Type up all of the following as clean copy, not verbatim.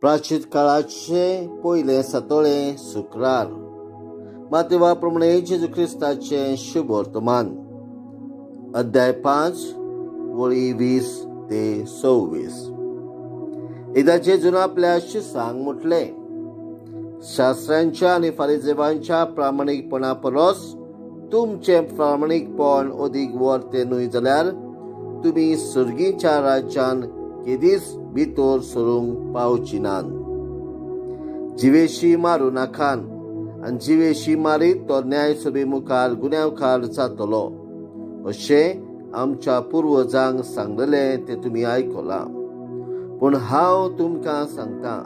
प्राचीन काळाचे पयलें सातोळें शुक्रार मातेवा प्रमाणे जेजू क्रिस्ताचें शुभवर्तमान अध्याय 5 वळी 20 ते 26. एकदां जेजून आपल्या शिसांक म्हटलें, शास्त्रांच्या आनी फारिजेवांच्या प्रामाणीकपणा परस तुमचें प्रामाणीकपण अदीक वर्तें न्हय जाल्यार तुमी सर्गीच्या राज्यान केदीच भितर सरूंक पावची नात. जिवेशी मारूं नाकान आनी जिवेशी मारीत तो न्याय सभे मुखार गुन्यांवकार जातलो अशें आमच्या पुर्वजांक सांगलें तें तुमी आयकलां. पूण हांव तुमकां सांगता,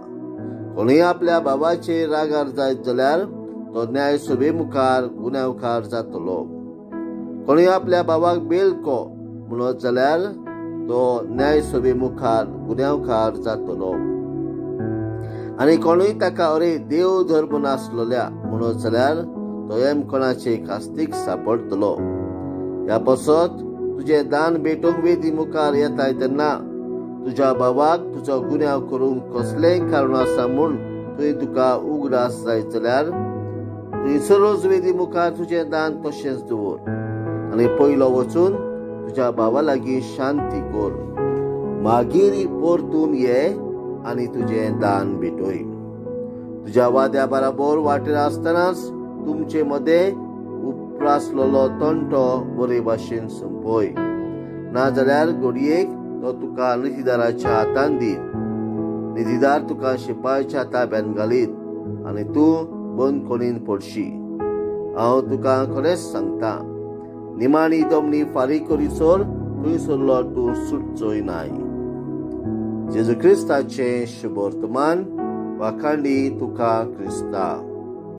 कोणूय आपल्या बाबाचेर रागार जायत जाल्यार तो न्याय सभे मुखार गुन्यांवकार जातलो. कोणूय आपल्या बाबाक बेलको म्हणत जाल्यार तो न्याय सभे मुखार गुन्यांवकार जातलो. आनी कोणूय ताका अरे देव धर्म नासलेल्या म्हणत जाल्यार तो एमकोणाचे कास्तीक सापडटलो. ह्या पासत तुजें दान भेटोवंक वेदी मुखार येताय तेन्ना तुज्या बाबाक तुजो गुन्यांव करूंक कसलेंय कारण आसा म्हूण थंय तुका उगडास जायत जाल्यार थंयसरूच वेदी मुखार तुजें दान तशेंच दवर आनी पयलो वचून तुज्या भावा लागीं शांती कर, मागीर परतून ये आनी तुजें दान भेटय. तुज्या वाद्या बराबर वाटेर आसतनाच तुमचे मदें उप्रासलेलो तंटो बरे भाशेन सोंपय, नाजाल्यार घडयेक तो तुका निधीदाराच्या हातान दीत, निधीदार तुका शिपायच्या ताब्यान घालीत आनी तूं बंदखणीन पडशी. हांव तुका खरेंच सांगता, निमाणी दमणी फारीक करीसर थंयसरलो तूं सुटचोय नाय. जेजू क्रिस्ताचें शुभवर्तमान. वाखांडी तुका क्रिस्ता.